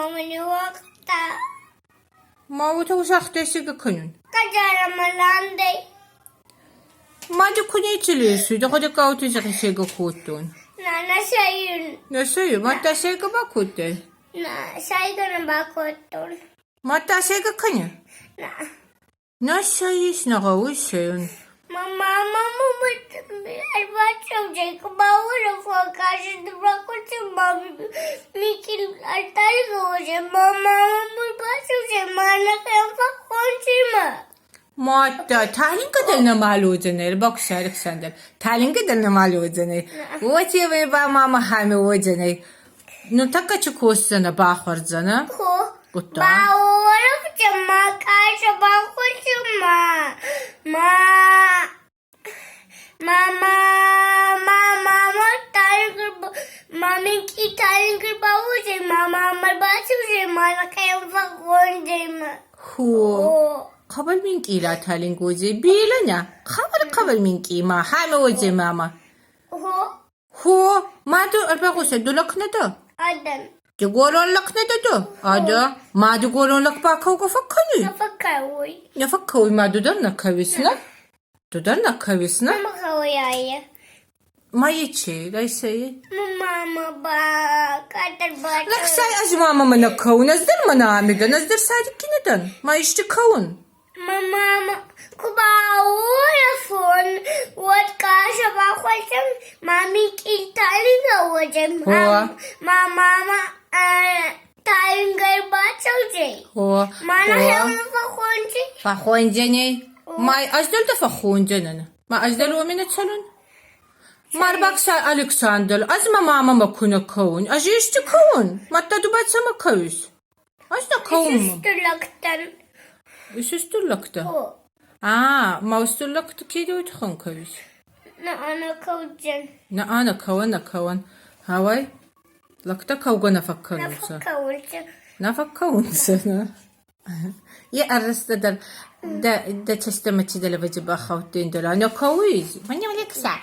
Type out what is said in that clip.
Мамани уагъта. Ма уыта усахтесига кынун. Каджара маландай. Мады кунечилесу, доход каутизихисига куттун. На насайун. Насаю, матасега бакутте. На сайгана бакуттун. Матасега кыня. На. Насаис нагауисеюн. Мама, мама, Matta, talinka namalodzene, бокс Александр. Talinka namalodzene. Вот я ба мама хами оdzene. Ну так а чукосана бахварdzana. Кutta. Хо. Қабал минки ла талингозе билана. Қабал қабал минки ма хами озе мама. Хо, маду арбагуса дулакнада. Дигорон лакнада. Ада, маду горон лак бакауга факкани. Нафаккауи маду дар накависна. Дудар накависна. ما يتشي لا يسي ماما با كاتر با لك ساي أج ماما من كون أزدر من عمدا أزدر ساي كندن ما يشتي كون ماما كباورفون واتكاشا باخوشم مامي كيتالي وجم هو. ماما ما تاينغر باتشوجي هو ما هو نحن فخونجي فخونجني ما أجدل تفخونجنن ما أجدل ومن تسلون ماربك ساي ألكسندر أزما ماما ما كنا كون أجي يشتي كون ما تدوبات سما كويس أجنا كون سستلكتن يسستلكتا هو آه ما وستلكت كيدو يتخون كويس أنا كوجن نا أنا كون كون هاوي لكتا كوغنا فكرنسا نفكوجن نفكونسا يا أرست در دا دا تستمتي دل بجبا خوتين دل أنا كويز من يملك ساعة.